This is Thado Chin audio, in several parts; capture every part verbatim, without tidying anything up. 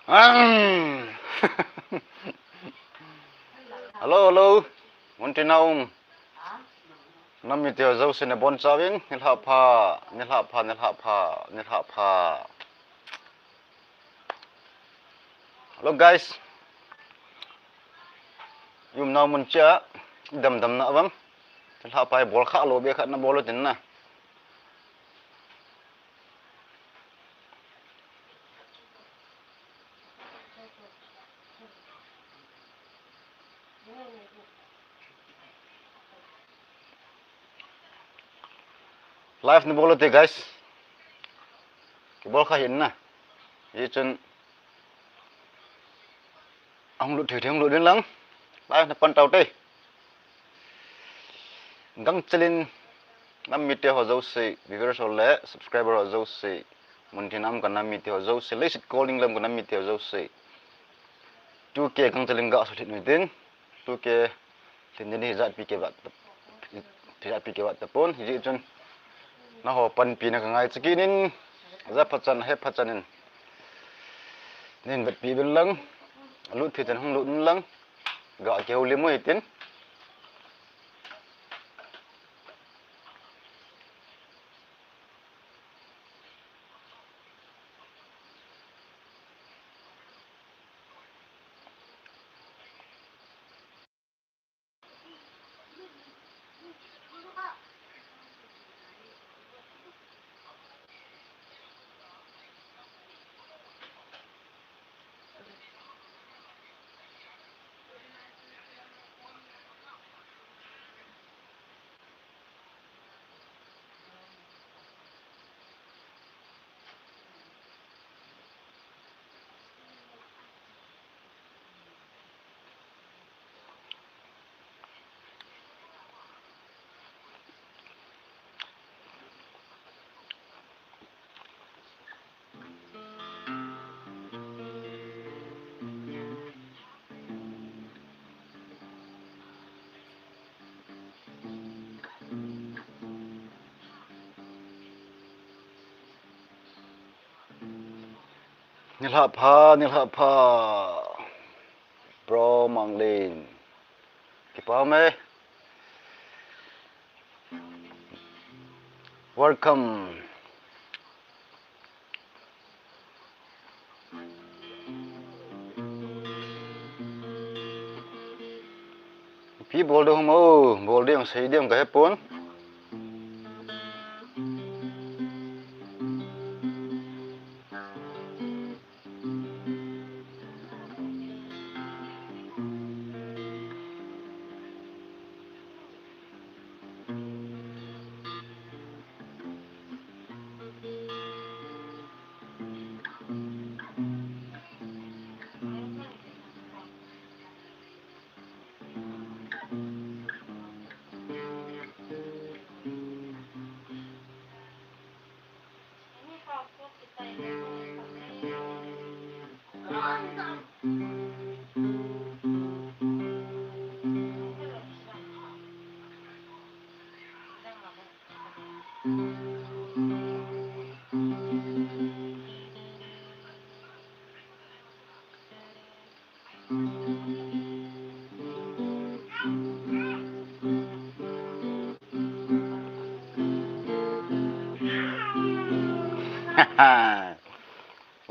Ang! Hello, hello. Muntina um. Nam mite ho jouse nabonchauvin, nilhah pha, nilhah pha, nilhah pha, nilhah pha. Hello guys. I umnau mun cheh a, damdam na vang. Nilhah pha bol kha lou be khat nabol u tin na. Live nabol u te guys. Kibol kha hih in na. Hijeh chun ahung lut thei thei hung lut in lang. Live napan tau te. Gangchel in nam mite ho jouse, viewers ho le subscriber ho jouse, muntina um ka nam mite ho jouse, leiset kolning lam ka nam mite ho jouse. Two K gangchel in ga sulhit u hitin, two K lhin ding hi jat pi ke vat, jat pi ke vat tapon, hijeh chun nangho panpina ka ngai cheh kit in, ja pha chan, he pha chan in. Nin vetpi uvin lang, lut thei chan hung lut in lang, ga kihoulim u hitin. Nilhah pha, nilhah pha. Bro Manglin. Kipa me. Welcome. Ipi bol ding ham o, bol ding sei ding ka hepon.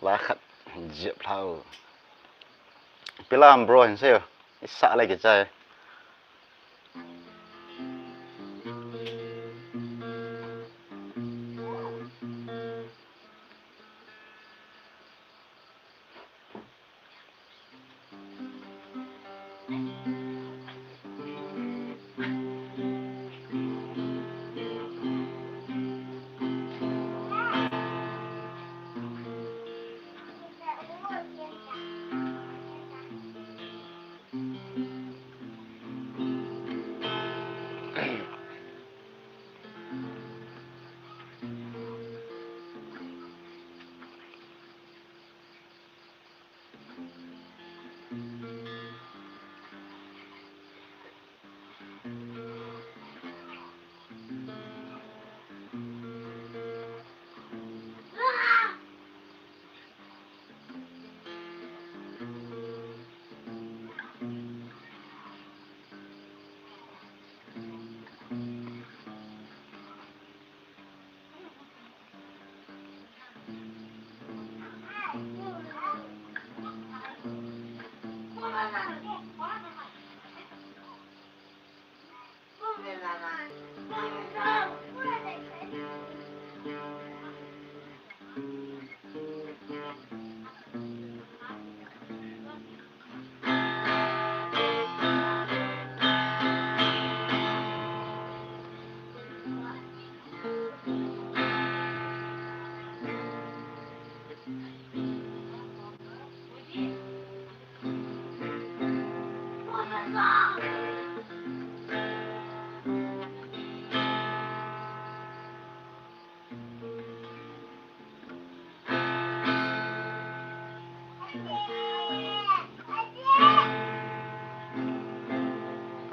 La khat jep lhau. Ipi lam bro hin sei o. Isa le kichai.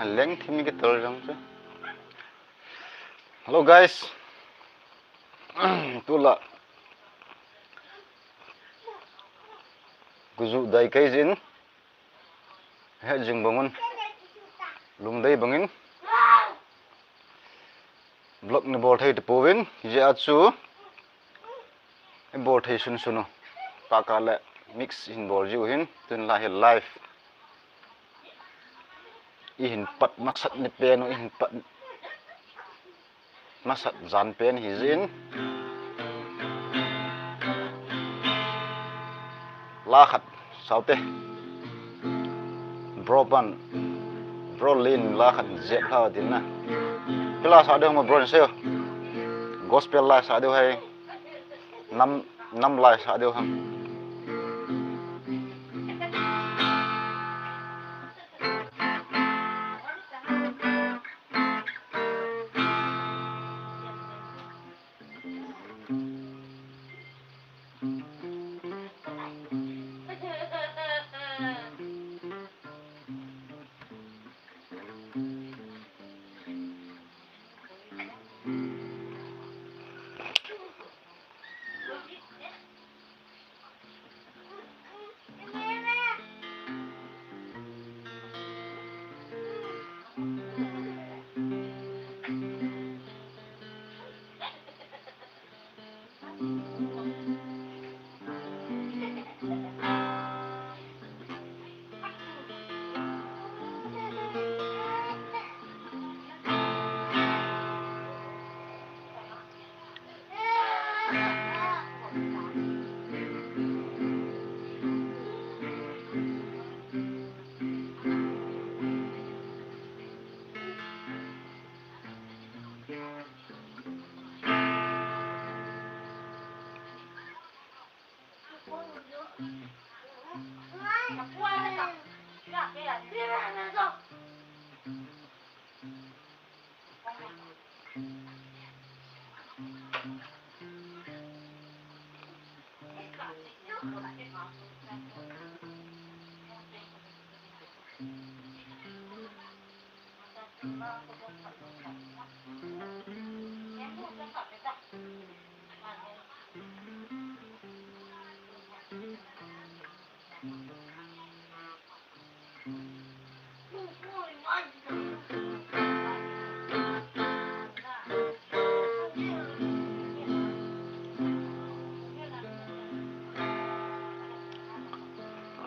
Leng thim ki tol jong chu. Hello guys. Tula. Kuju dai kai jin. He jing bangun. Lungdei bangin. Vlog ni bol thei te pouvin. Hijeh a chu. I bol thei sun sun u. Paka le mix hin bol jiu hin. Tun la hi live. I hin pat masat ni pen u, i hin pat masat jan pen hi jin. La khat saute. Bro pan. Bro Lin la khat jep la din na. Pila sa de ma bro se. Gospel la sa de hai. Nam, nam lai sa diu ham.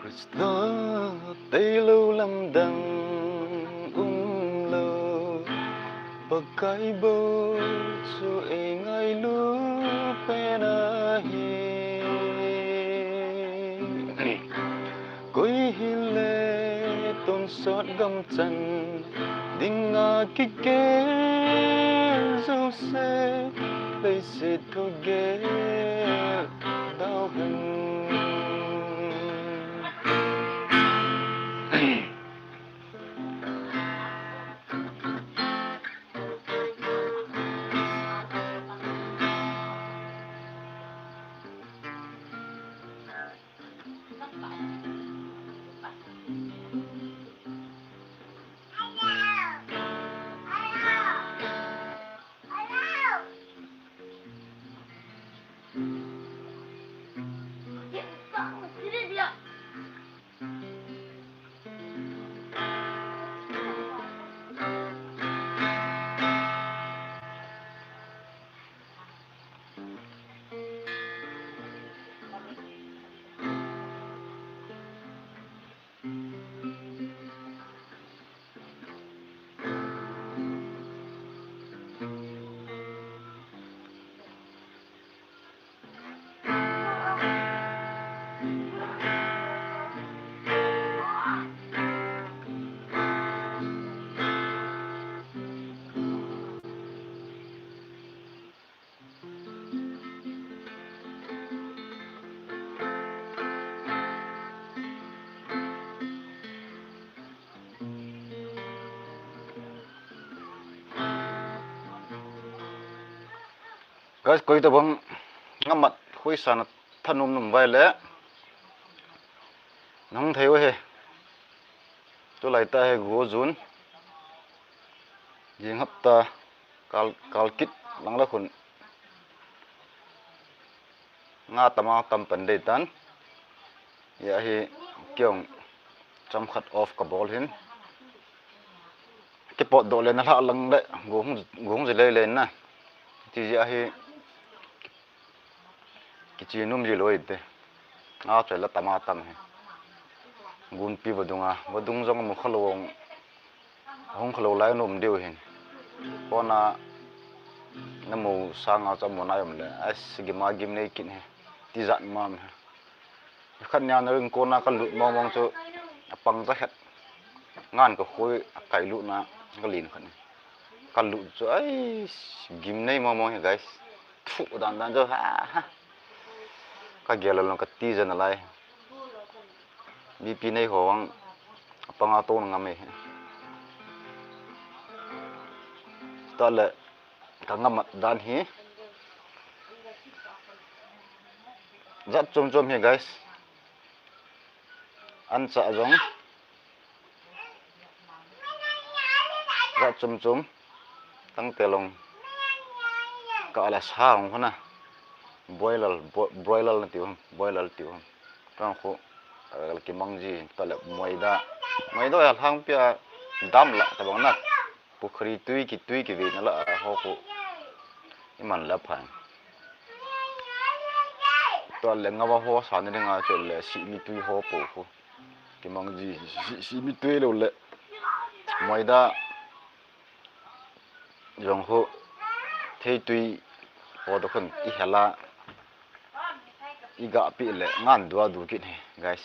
Christa tailou lamdang umlou, Pakai bou chu eingailu pen ahi. Koi hile tonsot gamchan dinga kigel jouse, leiset thugel dau hen. Guys, koi tabang ngamat khuisa na thanom nom vai le. Nahung thei u he. Tulai ta he go jun. Jing hapta kal, kal kit lang le khun nga tama tam pan dei tan. Hia hi kei jong chomkhat off ka bol hin. Kipot doh le na lha lang le gu hung, gu hung ji lei lei na. Ti jeh a hi kichi num ji lou hite. Nga choi la tama tam hi. Gunpi vadung a, vadung jong mu kha lou, hung kha lou lai nom diu hin. Kona na mu sanga chu mu na um le, ai, gim a gim nei kin hi. Ti jat mam hi. Khat nia na ring kona ka lut mong mong chu a pang ja het. Ngan ka khoi a kai lut na ka lin khat ni. Ka lut chu, ai, gim nei mong mong hi, guys. Thu dan dan chu, ha, ha. Ka gel long ka ti jan alai. B P nei ho vang a panga to na ngam e. Ta le ka ngam dan hi. Jat chom chom hi, guys. An cha jong. Jat chom chom. Tangte long. Ka ala sa hung hona. Broiler, bro-, broiler na tiu, broiler tiu. Tang khu, eh, kimang ji, ta le maida. Maida ya lhangpi a dam la, tabang na. Pukhri tui ki, tui kive na la, ho khu. Iman la phan. Ta le nga va ho sa ni nga chu le simi tui ho po khu. Kimang ji, si, simi tui lou le. Maida. Jong khu, theitui, ho to khun, i hela, i ga pi le, ngan dua du kit hi, guys.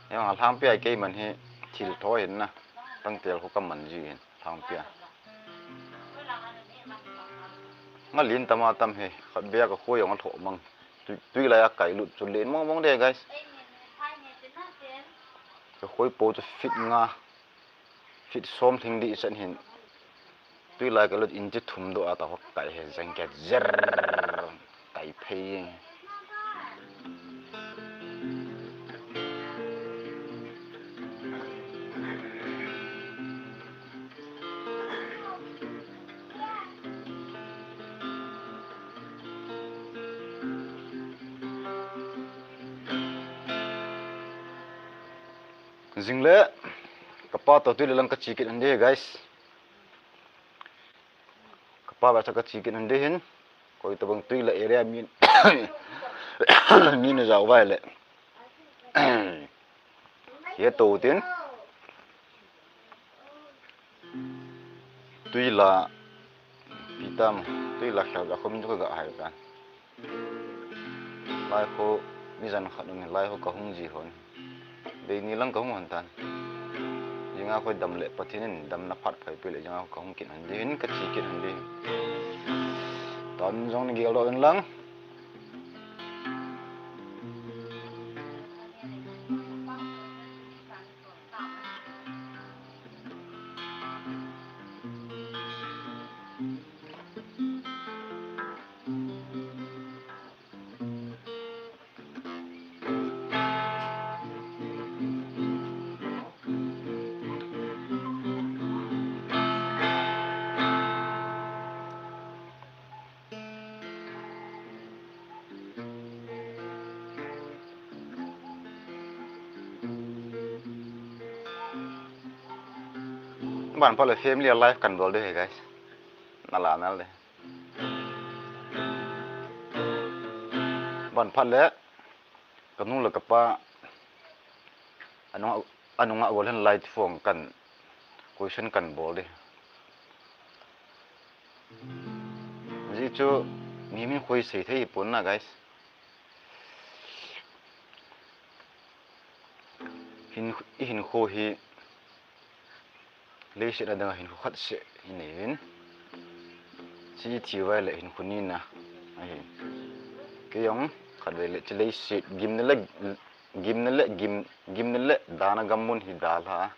Jong a lhangpi a kei man hi, thil tho hin na, tangtel khu ka man ji hin, lhangpi a. Nga lin tama tam hi, khat bia ka khu jong a tho mang, tui, tui lai a kai lut chu len mong mong de, guys. Ka khoi po chu fit nga. Fit som thing di chan hin. Tui lai ka lut in chi thum do a ta hok kai he jeng ke jer kai phei. Jing le, ka pa to tui le lang ka chi kit an de, guys. Ka pa ba cha ka chi kit an de hin. Koi to bang tui le area min. Min jao vai le. Ye to tin. Tui la, pi tam, tui la khel ja khom ju ka ga hai kan. Lai khu, mi jan khat un, lai khu ka hung ji hon. Bei ni lang ka hung hon tan. Jinga khu dam le Pathen in dam na phat phai pe le jinga khu ka hung kin hon di hin ka chi kin hon di hin. Tan jong ni gel do in lang. Ban pha le family life kan bol de he, guys. Na la na le. Ban pha le ka nu le ka pa anung anung a gol hen light phone kan question kan bol de. Ji chu mi min khoi sei thei pon na, guys. Hin, i hinkho hi leiset a dinga hinkho khat seh i nei in. Chi thi vai le hinkho ni na ahi. Kei jong khat vai le chi leiset gimna le, gimna le, gim, gimna le dana gam mun hi dalha.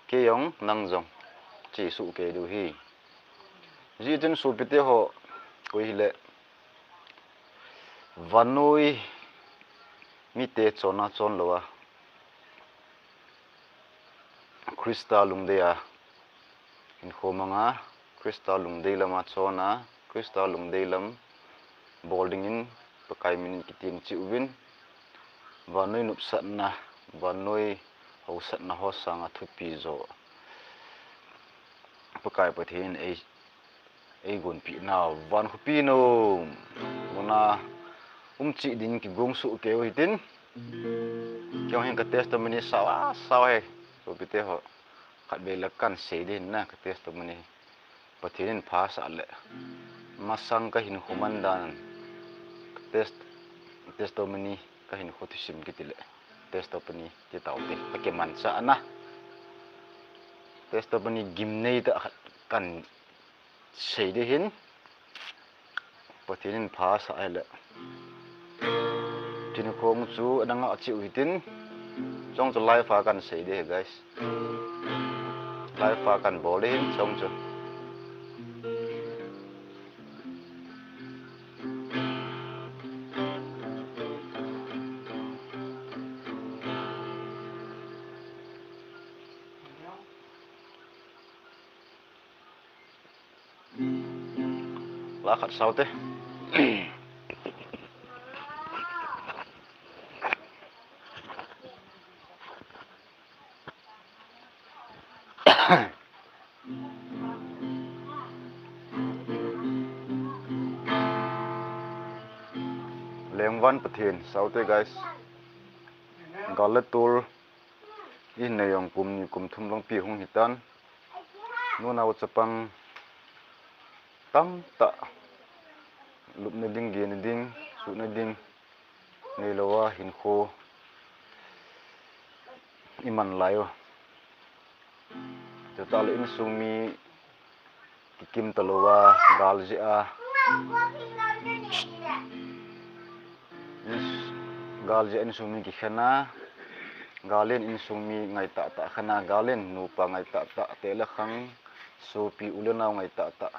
Kei jong nang jong chi su kei du hi. Ji tin su pite ho koi hi le. Vanoi mite chona chon lou a, Krista lungdei a hinkho manga, Christa lungdei lama chona, Christa lungdei lam bol dingin Pakai minin kitin cheh uvin, vannoi nopsatna, vannoi hausatna ho sanga thupi jo Pakai Pathen in ei, ei gonpeh nau, van khopi nom muna um cheh ding kigong soh keu hitin. Keiho hin ka testimony sao a sao hi, sopite ho, khatvei le kan sei ding na ka testimony. Pathen in phasah le, masang ka hinkho man dan, ka test, testimony, ka hinkho thusim kiti le, testimony ti taute, ka kimanchah na. Testimony gimnei tah khat kan sei ding hin, Pathen in phasah hile, thinkhong chu ana ngah cheh u hitin, chong chu live a kan sei ding hi guys. Live a kan bol ding hin chong chu. La khat saute. Lengvan Pathen, saute guys. Gal le tol, i hin nei jong kum ni kum thum longpi hung hitan. Nunau chapang tamtah lupna ding, gena ding, suhna ding neilouva hinkho i man lai u. Chutah le insung mi kikim talouva, gal jeh a, ins-, gal jeh a insung mi kikhen a, gal in insung mi ngai tahtah khen a, gal in nupa ngai tahtah, teh le khang, sopi u le nao ngai tahtah.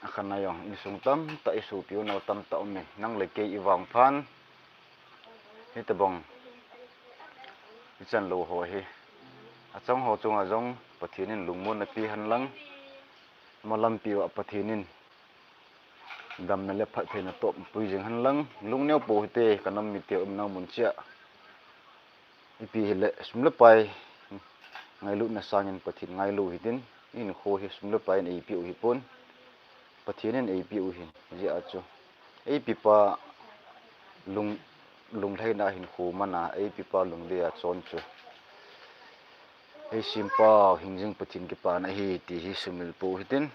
Akhan a jong insung tamtah, i sopi u nao tamtah um in, nang le kei i vangphan hitobang i chan lou ho hi, achang ho chunga jong Pathen in lungmonna pe hen lang, ama lampi uva Pathen in damna le phattheina toh pui jing hen lang, lungneo pou hite, ka nam mite umna mun cheh a. Ipi hile, sum le pai ngailutna sangin Pathen ngailu hitin, i hinkho hi sum le pai in eipeh u hipon, Pathen in eipeh u ahi. Hijeh a chu, eipepa lung, lunglhaina hinkho man a, eipepa lungdei a chon chu, ei sempau hingjing Pathen kipana ahi ti hi sumil pou hitin.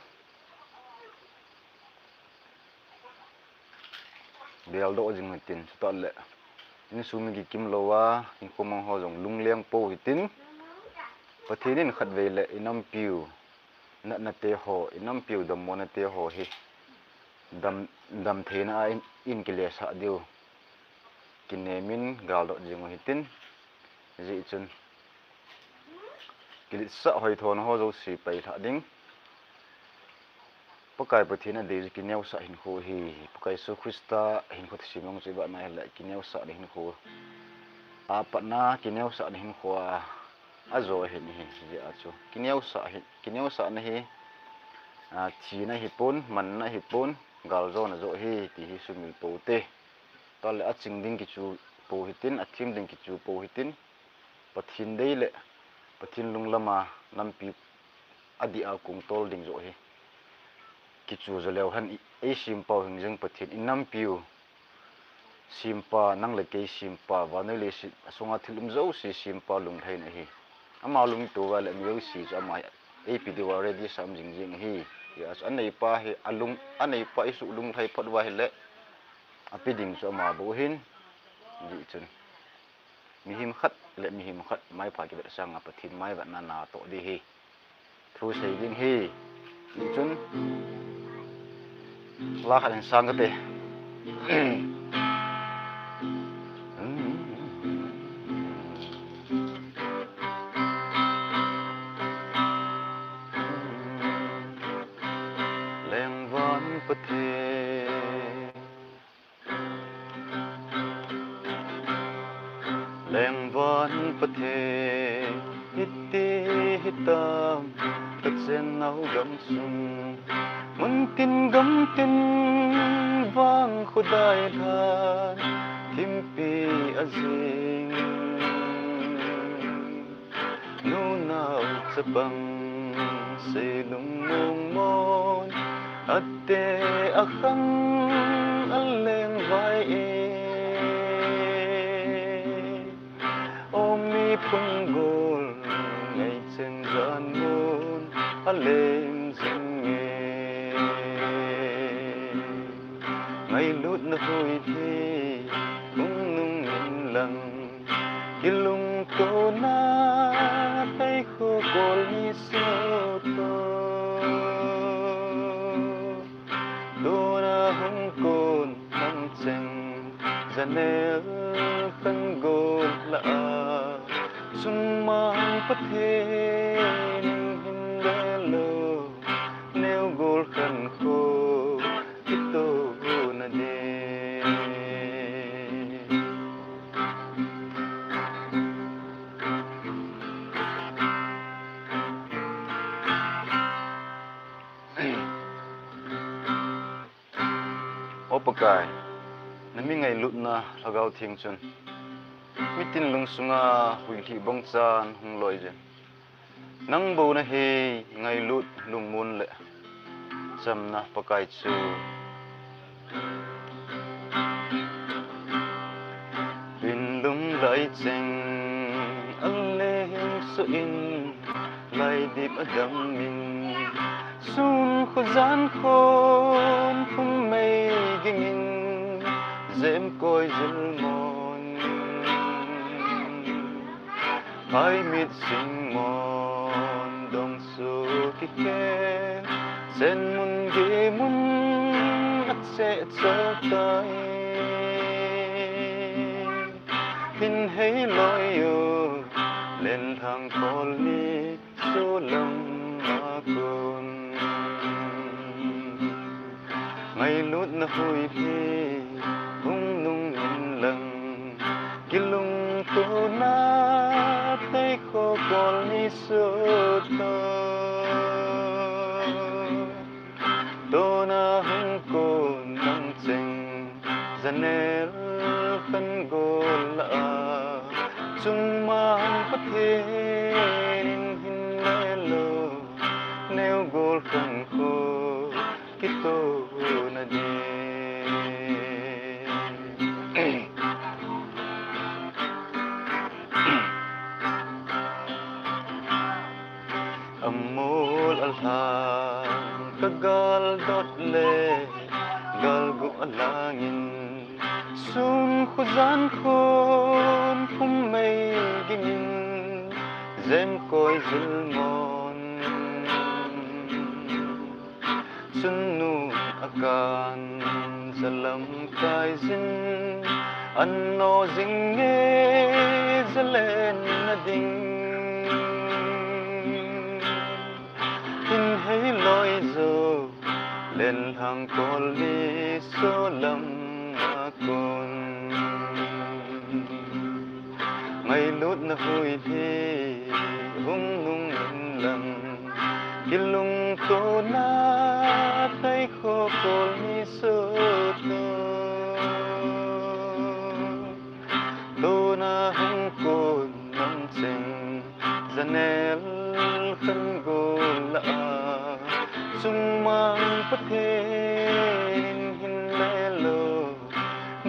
Geldoh jing u hitin, chutah le insung mi kikim louva hinkho mang ho jong lungleng pou hitin. Pathen in khatvei le i nampiu natna te ho, i nampiu dammona te ho hi dam, damtheina a in, in kilesah diu kinem in geldoh jing u hitin. Hijeh chun kiletsah hoithona ho jouse pailhah ding. Pakai Pathen adei kineosah hinkho hi, Pakai Jesu Christa hinkho thusim jong chu i vet na hile kineosahna hinkho a patna, kineosahna hinkho a, ajo ahin ahi. Hijeh a chu kineosah hi, kineosahna hi, a, thina ahipon, manna ahipon, galjona joh ahi ti hi sumil pou te. Chutah le aching ding kichu pou hitin, athem ding kichu pou hitin. Pathen dei le Pathen lunglam a nampi adih a kongtol ding joh hi kichu jo leu hen, ei sempau hingjing Pathen, i nampiu sempa, nang le kei sempa, vannoi leiset sunga thil um jouse sempa lunglhaina ahi. Ama lungto uva le mi jouse chu ama eipe diuva ready sa um jingjing ahi. Hijeh a chu aneipa hi alung, aneipa i suh lunglhai phot uva hile ape ding chu ama bou ahin. Hijeh chun mihem khat le mihem khat maipha kivet sanga Pathen maivetna natoh ding ahi. Thu sei ding ahi. Hichun la khat hin sang kate. Lengvan Pathen, Lengvan Pathen, Iti hitam kachenau gamsung, muntin gamtin vang khudai lhan thimpi ajing. Nunau chapang seilung mongmon, ate akhang aleng vai e. Omi phunggol ngaichen jan mun alem jing e. Ngailutna huipi hung nung inlang, kilungtona taikhokol ni soto. Tuna hung kon nang cheng, janel khan gol la a, sumang Pathen in hin le lo, neu gol khan kho kitona ding. O Pakai, na mi ngailutna Lhagao Theng chun mitin lungsunga huilhi bangchan hung loi jin. Nang bou na hi ngailut lungmon le chamna Pakai chu. Bin lum lai cheng a leng suh in, lai dip a dam in, sun khujan khon thum mei ging in, jem koi jil mon. Hai mit sing mon dong su kikhen, sen mun gi mun a che chau tai. Hin hei loi u, len thang kol ni su lam a kun. Ngailutna huipi hung nung inlang, kilungtona taikhokol ni soto. Tuna hung kon nang cheng, janel khan gol la a, sumang Pathen in hin le lo, neu gol khan kho kitona ding. A mol a lhang ka gal dot le, gal gu a lang in, sun khujan khon thum mei ging in, jem koi jil mon. Chun nu a kan jalam kai jin, an no jing nge jalen na ding. Hin hei loi u, len thang kol ni su lam a kun. Ngailutna huipi hung nung inlang, kilungtona taikhokol ni soto. Tuna hung kon nang cheng, janel khan gol la a, sumang Pathen in hin le lo,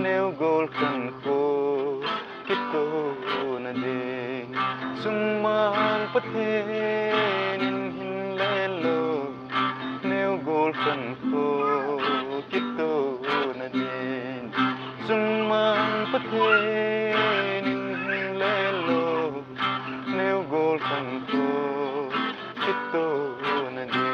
neu gol khan kho kitona ding. Sumang Pathen in hin le lo, neu gol khan kho kitona ding. Sumang Pathen in hin le lo, neu gol khan kho kitona ding.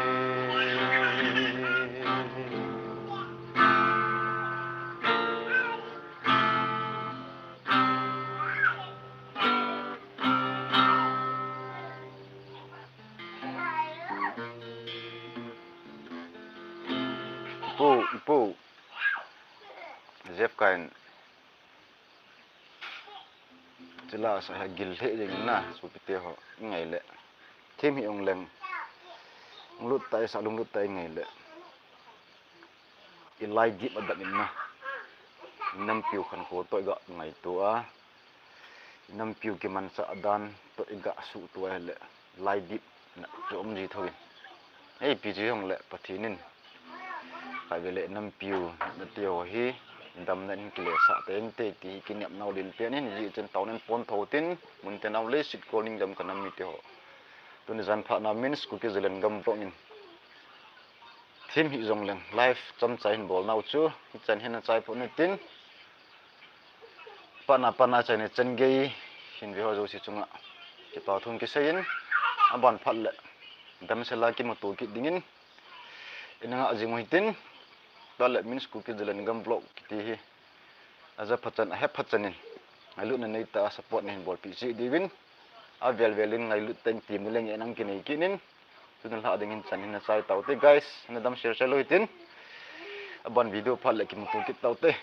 Ipu, ipu. Jeff Kain. Ila sa ha gil lheh jeng na, sopite ho, i ngai le. Thim hi ong leng. Lut tai sa lung lut tai ngai le. I lai dip a dam in na. I nampiu khankho toh i ga ngaito a. I nampiu kimanchah dan toh i ga suhto a le. Lai dip na chu um ji tho in. Ei, pi ji hong le Pathen in. Khatvei le nampiu na ti ho hi. Damna in kile sah teng te ti hi kinepna u len pen in ji chen tao nen pon tho tin. Mun te nau le sit kol ning jam ka nam mite ho. Tuni jan phat na Min's Kuki Zalengam vlog in. Thim hi jong leng live chomcha hin bol nau chu, hichan hin a chai pon tin. Pana pana chai ne chan gei hin ve ho jouse chunga kipa thu kisei in, aban phat le damsel a kimuto kit ding in, i na ngah jing u hitin, ta le Min's Kuki Zalengam vlog kiti hi. Aja phachan, ahe phachan in. Ngailutna nei ta support nei hin bolpeh cheh diuvin. Avel vel in ngailut teng team ni leng e nang kinei kit in. Tuni lha ding hin chan hin a chai tau te guys. Na dam share share lou hitin. Aban video phat le kimuto kit tau te.